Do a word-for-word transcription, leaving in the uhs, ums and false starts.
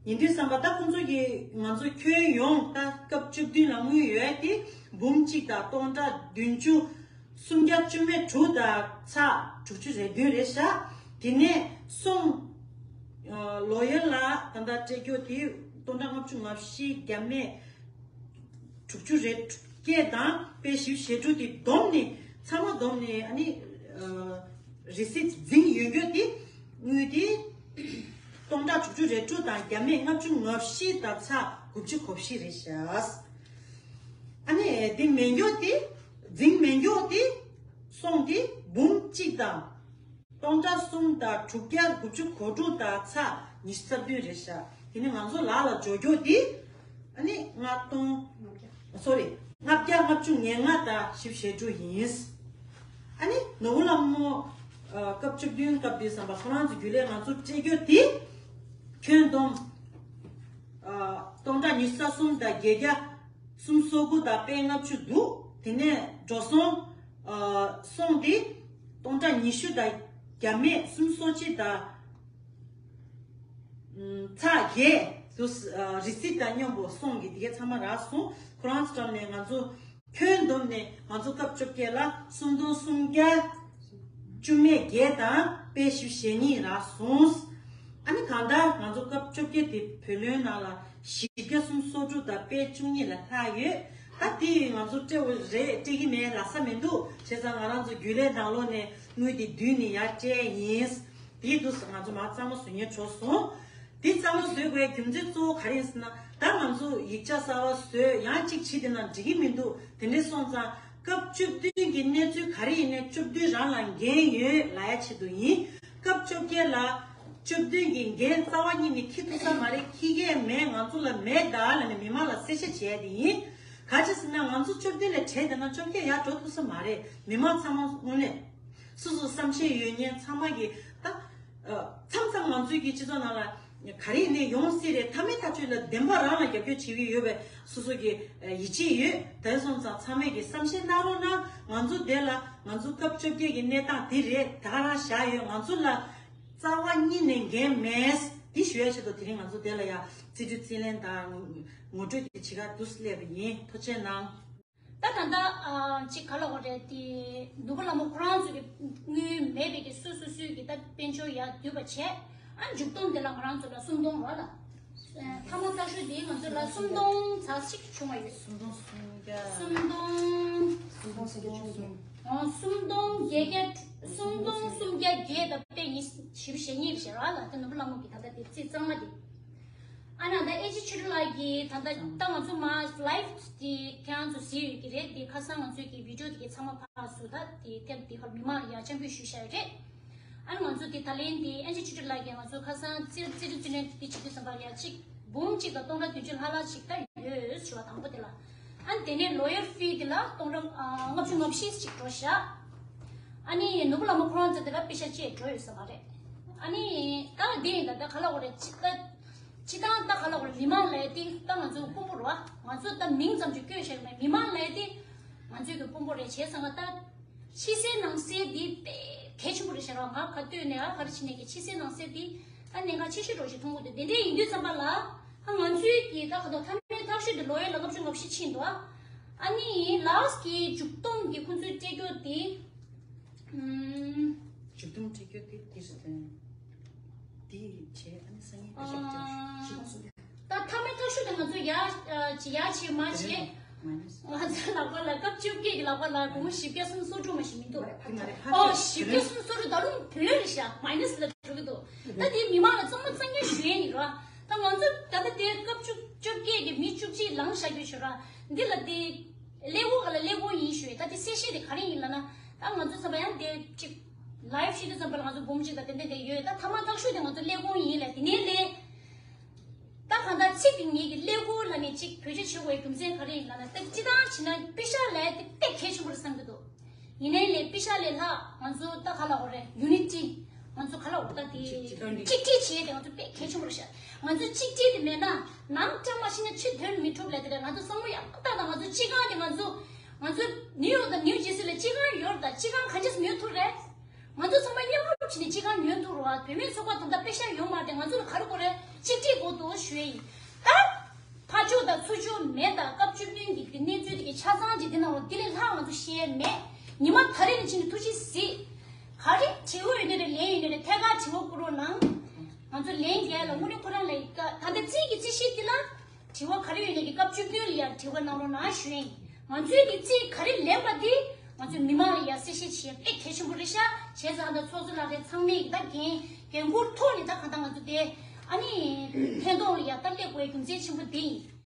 ཡིན་དུས་ཙམ་པ་ད་ཁོང་ཚོ་གིས་ང་ཚོ་ཁྱོན་ཡོངས་ད་སྐབས་བཅུ་བདུན་ལ་དངུལ་ཡོད་དེ་འབུམ་གཅིག་དང་སྟོང་ཕྲག་བདུན་ཅུ་སུམ་བརྒྱ་བཅུ་མེད་དྲུག་དང་ཚེག་དྲུག་ཅུ་རེ་བདུན་རེད་ཤག་དེ་ནས་སོང་། ལོ་ཡར་ལ་ད་ལྟ་སྤྲད་རྒྱུ་དེ་སྟོང་ཕྲག་ལྔ་བཅུ་ང་བཞི་བརྒྱ་མེད་དྲུག་ཅུ་རེ་བརྒྱད་དང་དཔེ་བཞི་བཅུ་ཞེ་དྲུག་དེ་བསྡོམས་ནས་ཚང་མ་བསྡོམས་ནས་ཨ་ནི་རི་སིཊ་འཛིན་ཡོད་རྒྱུ་དེ་དངུལ་དེ་སྟོང་ཕྲག་དྲུག་ཅུ་རེ་དྲུག་དང་བརྒྱ་མེད་ལྔ་བཅུ་ང་བཞི་དང་ཚེག་དགུ་བཅུ་གོ་བཞི་རེད་ཤག་ཨ་ནི་དེ་མེད་རྒྱུ་དེ་འཛིན་མེད་རྒྱུ་དེ་སོང་དེ་འབུམ་གཅིག་དང་སྟོང་ཕྲག་གསུམ་དང་དྲུག་བརྒྱ་དགུ་བཅུ་གོ་དྲུག་དང་ཚེག་ཉི་ཤུ་རྩ་བདུན་རེད་ཤག་དེ་ནི་ང་ཚོ་ལག་ལ་འབྱོར་རྒྱུ་དེ་ཨ་ནི་ལྔ་སྟོང་། སོ་རི། ལྔ་བརྒྱ་ལྔ་བཅུ་ང་ལྔ་དང་བཞི་བཅུ་ཞེ་དྲུག་ཡིན། ཨ་ནི་ནོར་བུ་ལྷ་མོ་སྐབས་བཅུ་བདུན་སྐབས་དེ་ཙམ་པ་ཁོ་རང་ཚོ་རྒྱུན་ལས་ང་ཚོ་སྤྲད་རྒྱུ་དེ་ཁྱོན་བསྡོམས་སྟོང་ཕྲག་ཉི་ཤུ་རྩ་གསུམ་དང་བརྒྱད་བརྒྱ་སུམ་ཅུ་སོ་དགུ་དང་པད་ལྔ་བཅུ་འདུག་དེ་ནས་འགྲོ་སོང་སོང་དེ་སྟོང་ཕྲག་ཉི་ཤུ་དང་བརྒྱ་མེད་སུམ་ཅུ་སོ་གཅིག་དང་། ཚེག་བརྒྱད་དུ་རི་སིཊ་དང་མཉམ་པོ་སོང་གི་དེ་གའི་ཚང་མ་རག་སོང་། ཁོ་རང་ཚོ་འགྲམ་ནས་ང་ཚོ་ཁྱོན་བསྡོམས་ནས་ང་ཚོ་སྐབས་བཅོ་བརྒྱད་ལ་སུམ་སྟོང་སུམ་བརྒྱ་བཅུ་མེད་བརྒྱད་དང་པད་བཞི་བཅུ་ཞེ་གཉིས་རག་སོང་། ཨ་ནི་གང་ལྟར་ང་ཚོ་སྐབས་བཅོ་བརྒྱད་དེ་བུ་ལོན་ནང་ལ་བཞི་བརྒྱ་སུམ་ཅུ་སོ་དྲུག་དང་པད་བཅུ་གཉིས་ལ་ལྷག་ཡོད། ད་དེ་ང་ཚོ་སྤྲད་དགོས་རེད། སྤྲད་ཀྱི་མེད་ལབ་ས་མི་འདུག་བྱས་ཙང་ང་རང་ཚོ་རྒྱུན་ལས་ནང་ལོགས་ནས་དངུལ་དེ་བསྡུས་ནས་ཡར་སྤྲད་ཡིན། དེའི་དུས་སུ་ང་ཚོ་མར་གཙང་མ་བཟོ་མཁན་བྱུང་སོང་། དེ་གཙང་མ་བཟོ་དགོས་རྒྱུ་མཚན་གཙོ་བོ་ག་རེ་ཡིན་ཟེར་ན། ད་ང་ཚོ་ཡིག་ཆ་གསར་པ་བཟོས་ཡང་གཅིག་བྱས་བསྡད་ན་འགྲིག་གི་མི་འདུག་དེ་འདྲ་སོང་ཙང་སྐབས་བཅུ་བདུན་གྱི་གནས་ཚུལ་ག་རེ་ཡིན་ནའི་བཅུ་བདུན་རང་ལ་འགན་ཡོད་ལབ་ཡ་ཆེད་དུ་ཡིན། སྐབས་བཅོ་བརྒྱད་ལ་བཅུ་བདུན་གྱི་འགན་རྩ་བ་ཉིད་ནས་འཁྱེར་ཐུབ་ས་མ་རེད། འཁྱེར་གྱི་མེད། ང་ཚོ་ལ་མེད་ད་ལབ་ནས་མི་མང་ལ་གསལ་བཤད་བྱས་ཏེ་ཡིན། ག་ཅི་ཟེར་ན་ང་ཚོ་བཅུ་བདུན་ལ་བྲལ་བསྡད་ན་བཅོ་བརྒྱད་ཡར་འགྲོ་ཐུབ་ས་མ་རེད། མི་མང་ཚང་མ་དངོས་གནས། སོ་སོ་བསམ་ཤེས་ཡོད་མཁན་ཚང་མ་གིས་ད། མཚམས་མཚམས་ང་ཚོའི་གི་སྤྱི་ཚོགས་ནང་ལ་ག་རེ་ཡིན་ནའི་ཡོང་སྲིད་རེད། མཐའ་མའི་ཐག་གཅོད་ལ་བདེན་པ་རང་ལ་རྒྱབ་སྐྱོར་བྱེད་ཀྱི་ཡོད་པའི་སོ་སོ་གི་ཡིད་ཆེས་ཡོད། དེ་སོང་ཙང་ཚང་མས་ཀྱི་བསམ་ཤེས་གནང་རོགས་གནང་། ང་ཚོ་དེ་ལ་ང་ཚོ་སྐབས་བཅོ་བརྒྱད་ཀྱི་གནས་སྟངས་དེ་རེད། ད་ག་རང་བཞག་ཡོད། ང་ཚོ་ལ་རྩ་བ་ཉིད་ནས་འགན་མེད། འདི་ཞུ་ཡ་ཆེད་དུ་དེ་རིང་ང་ཚོ་དེ་ལ་ཡ་རྩིས་སྤྲོད་རྩིས་ལེན་དང་ངོ་སྤྲོད་དེ་བྱེད་ག་འདུག་སླེབས་པ་ཡིན། ཐུགས་རྗེ་གནང་། ད་ད་ལྟ་ཅིག་ག་ལ་འོ་རེད་དེ། ནོར་བུ་ལྷ་མོ་ཁོ་རང་ཚོ་གི་དངུལ་མེད་པའི་གི་སོ་སོ་སོའི་གི་ད་དཔལ་འབྱོར་ཡར་བསྡུས་པ་བྱས། ཨ་མཇུག་སྡོམ་དེ་ལ་ང་རང་ཚོ་ལ་སུམ་སྟོང་རོ་ལ། མཐའ་མ་ཐག་ཤོས་དེ་ང་ཚོ་ལ་སུམ་སྟོང་ཙམ་ཞིག་བྱུང་བ་ཡོད། སུམ་སྟོང་སུམ་བརྒྱ། སུམ་སྟོང་། སུམ་སྟོང་སུམ་བརྒྱ་བཅུ་གསུམ། ཨ་སུམ་སྟོང་བརྒྱད་བརྒྱ། སུམ་སྟོང་སུམ་བརྒྱ་བརྒྱད་དང་པད་ཉི་ཤུ་བཞི་བཅུ་ཞེ་གཉིས་བྱས་རོ་ལ། ད་ནོར་བུ་ལྷ་མོ་གི་ད་ལྟ་དེ་རྩིས་གཙང་མ་དེ། ཨ་ན་ད་ཨེ་ཅི་ཆོས་སྒྲོན་ལགས་ཀྱིས་ད་ལྟ་ད་ང་ཚོ་མ་ལའིབ་དེ་ཁྱེད་རང་ཚོ་གཟིགས་ཡོད་ཀྱི་རེད། དེ་ཁ་སང་ང་ཚོའི་གི་བི་ཌིའོ་དེ་གི་ཚང་མ་ཕར་བཟོ་ད་དེ་ཐེབས་དེ་ཁར་མི་མང་ལ་ཡར་སྤྱན་འབུལ་ཞུས་བཞག་ཡོད་རེད། ཨ་ང་ཚོ་དེ་ད་ལན་དེ་ཨེ་ཅི་ཆོས་སྒྲོན་ལགས་ཀྱིས་ང་ཚོ་ཁ་སང་རྩིས་རྩིས་རྩིས་ལེན་དེ་བྱེད་དུས་ཙམ་པ་ཡ་གཅིག་འབུམ་གཅིག་དང་སྟོང་ཕྲག་བདུན་ཅུ་ལྷག་ལྷག་ཅིག་ད་ཡོད་ཞུ་བ་དང་པོ་དེ་ལ། ཨ་དེ་ནས་ལོ་ཡར་ཕི་དེ་ལ་སྟོང་ཕྲག་ལྔ་བཅུ་ང་བཞི་ཅིག་འགྲོ་བཞག་ཨ་ནི་ནོར་བུ་ལྷ་མོ་ཁོ་རང་ཚོ་དེ་ལ་པེ་ཤ་ཅིག་འགྲོ་ཡོད་ས་མ་རེད། ཨ་ནི་ད་དེ་ཡིན་ད་ད་ག་ལ་འོ་རེད། ཅི་ད། སྤྱི་བཏང་ད་ག་ལ་བར་མི་མང་ལས་དེ་ད་ང་ཚོའི་དཔོན་པོ་རེད་བ། ང་ཚོ་ད་མིང་ཙམ་ཅིག་བཀོད་བཞག་མེད། མི་མང་ལས་དེ་ང་ཚོའི་གི་དཔོན་པོ་རེད། བྱས་ཙང་ད་ཕྱི་གསལ་ནང་གསལ་འདི་དཔེ་གལ་ཆེན་པོ་རེད་ཤག་ར། ང་ག་ལྟོས་ནས་ཨ་ག་རེ་བྱས་ནས་ཀྱི་ཕྱི་གསལ་ནང་གསལ་འདི་ད་གནད་འགག་ཆེ་ཤོས་འདྲ་ཞིག་མཐོང་གི་འདུག་དེ་འདྲ་ཡིན་དུས་ཙམ་པ་ལ་ཨ་ང་ཚོའི་གི་ད་ག་ད་མཐའ་མའི་ཐག་གཅོད་དེ་ལོ་ཡར་ལ་ལྔ་བཅུ་ང་བཞི་ཕྱིན་འདུག་ཨ་ནི་ལཱ་སི་གི་མཇུག་སྡོམ་གི་ཁོང་ཚོའི་སྤྲད་རྒྱུ་དེ། ཨུམ། མཇུག་སྡོམ་སྤྲད་རྒྱུ་དེ་འདི་རེད་དེ། འདི་བྱས་ཨ་ནི་སང་ཉིན་ཨ་ཞབས་བརྟན་ཞིག་སོང་། ད་མཐའ་མའི་ཐག་གཅོད་དེ་ང་ཚོ་ཡ་ཅི་ཡ་བྱས་མ་བྱས། ང་ཚོའི་ལག་པ་ལ་སྐབས་བཅོ་བརྒྱད་ཀྱི་ལག་པ་ལ་སྒོར་མོ་བཞི་བརྒྱ་སུམ་ཅུ་སོ་དྲུག་མ་ཞིག་མི་འདུག་ཨོ་བཞི་བརྒྱ་སུམ་ཅུ་སོ་དྲུག་ད་རུང་བུ་ལོན་རེད་ཤག་མའི་ནས་ལ་འགྲོ་གི་འདུག་ད་དེ་མི་མང་ལ་གཙང་མ་གཙང་རྐྱང་ཞུ་ཡས་ཡིན་ར། ད་ང་ཚོ་ད་ལྟ་དེ་སྐབས་བཅུ་བཅོ་བརྒྱད་ཀྱི་མི་བཅུ་གཅིག་ལངས་བཞག་རྒྱུ་བྱོས་ར། འདི་ལ་དེ་ཀླད་ཀོར་ག་ལ་ཀླད་ཀོར་ཡིན་ཞུ་ཡས། ད་དེ་གསལ་བཤད་དེ་ག་རེ་ཡིན་ལབ་ན། ད་ང་ཚོ་ཚང་མ་ཡང་དེ་གཅིག་ལའིབ་ཤིག་དུས་ཙམ་པ་ལ་ང་ཚོ་འབུམ་གཅིག་དང་དེ་འདྲ་དེ་ཡོད། ད་ཐ་མ་ཐག་ཤོས་དེ་ང་ཚོ་ཀླད་ཀོར་ཡིན་ལས་དེ་ནས་ལས། ད་གང་ལྟར་ཚིག་དེ་ངེད་ཀྱི་ཀླད་ཀོར་ལ་ནས་གཅིག་བེད་སྤྱོད་བྱེད་དགོས་རྒྱུ་མཚན་ག་རེ་ཡིན་ལབ་ན། ད་སྤྱི་བཏང་བྱས་ན་པེ་ཤ་ལས་དེ་དཔེ་གལ་ཆེན་པོ་རེད་བསམ་གྱི་འདུག་ཡིན་ནའི་ལས་པེ་ཤ་ལས་ལྷག་ང་ཚོ་ད་ག་ལ་འོ་རེད། ཡུ་ནི་ཊི། ང་ཚོ་ག་ལ་འོ་ད་དེ་གཅིག་སྒྲིལ་བྱས་ཏེ་ང་ཚོ་དཔེ་གལ་ཆེན་པོ་རེད་ཤག་ང་ཚོ་གཅིག་སྒྲིལ་དེ་མེད་ན་ནམ་བཀྲ་མ་ཤིས་ན་ཕྱི་དོན་མི་འགྲུབ་ལས་དེ་རེད། ང་ཚོ་བསམ་བློ་ཡག་པོ་བཏང་དང་། ང་ཚོ་སྤྱི་ཁང་དེ་ང་ཚོ་ང་ཚོ་ནིའུ་ཡོག་དང་ནིའུ་ཇེ་སི་ལ་སྤྱི་ཁང་ཡོད་རེད། ད་སྤྱི་ཁང་ག་འདྲས་ཉོ་ཐུབ་རེད། ང་ཚོ་ཚང་མ་མཉམ་རུབ་བྱས་ནས་སྤྱི་ཁང་ཉོ་ཐུབ་རེད་བ། བུད་མེད་ཚོགས་པ་དང་ད་པེ་ཤ་ཡོད་མ་རེད། ང་ཚོ་ལ་ག་རེ་དགོས་རེད། གཅིག་སྒྲིལ་དགོས་འདུག་ཞུ་ཡ་ཡིན། ད་ཕར་ཕྱོགས་དང་ཚུར་ཕྱོགས་མེད། ད་སྐབས་བཅུ་བདུན་གྱི་གནས་ཚུལ་དེ་གའི་ཆ་ཚང་ཅིག་འདི་ནང་ལ་འདི་ལས་ལྷག་ང་ཚོ་བཤད་ཡ་མེད། ཉི་མ་ད་རེས་ནས་ཕྱིན་ནས་ཐུགས་རྗེ་གཟིགས། ག་རེ་དྲི་བ་ཡོད་ན་རེ་ལན་ཡོད་ན་རེ་ཐད་ཀར་དྲི་བ་བསྐུར་རོགས་གནང་། ང་ཚོ་ལན་རྒྱག་ལ་དངོས་གནས་ཁོ་རང་ལ་ཡི་ཀ་ད་ལྟ་རྩིས་ཀྱི་རྩིས་གཞི་འདི་ལ་དྲི་བ་ག་རེ་ཡོད་ན་གི་སྐབས་བཅུ་བདུན་ལ་ཡང་དྲི་བ་གནང་རོགས་གནང་ཞུ་ཡིན། ང་ཚོའི་གི་རྩིས་ག་རེ་ལེན་པ་འདི་ང་ཚོའི་མི་མང་ལ་ཡང་གསལ་བཤད་བྱེད་ཡ་དཔེ་གལ་ཆེན་པོ་རེད་ཤག་བྱས་ཙང་ད་ཚོགས་གཙོ་ལགས་རེད། ཚང་མས་གི་ད་འགན་འགན་འཁུར་ཐོག་ནས་ད་གང་ལྟར་ང་ཚོ་དེ་ཨ་ནི་ཐད་གཏོང་ལ་ཡང་ད་སླེབས་དགོས་རྒྱུ་མཚན་ཆེན་པོ་འདི་ཡིན།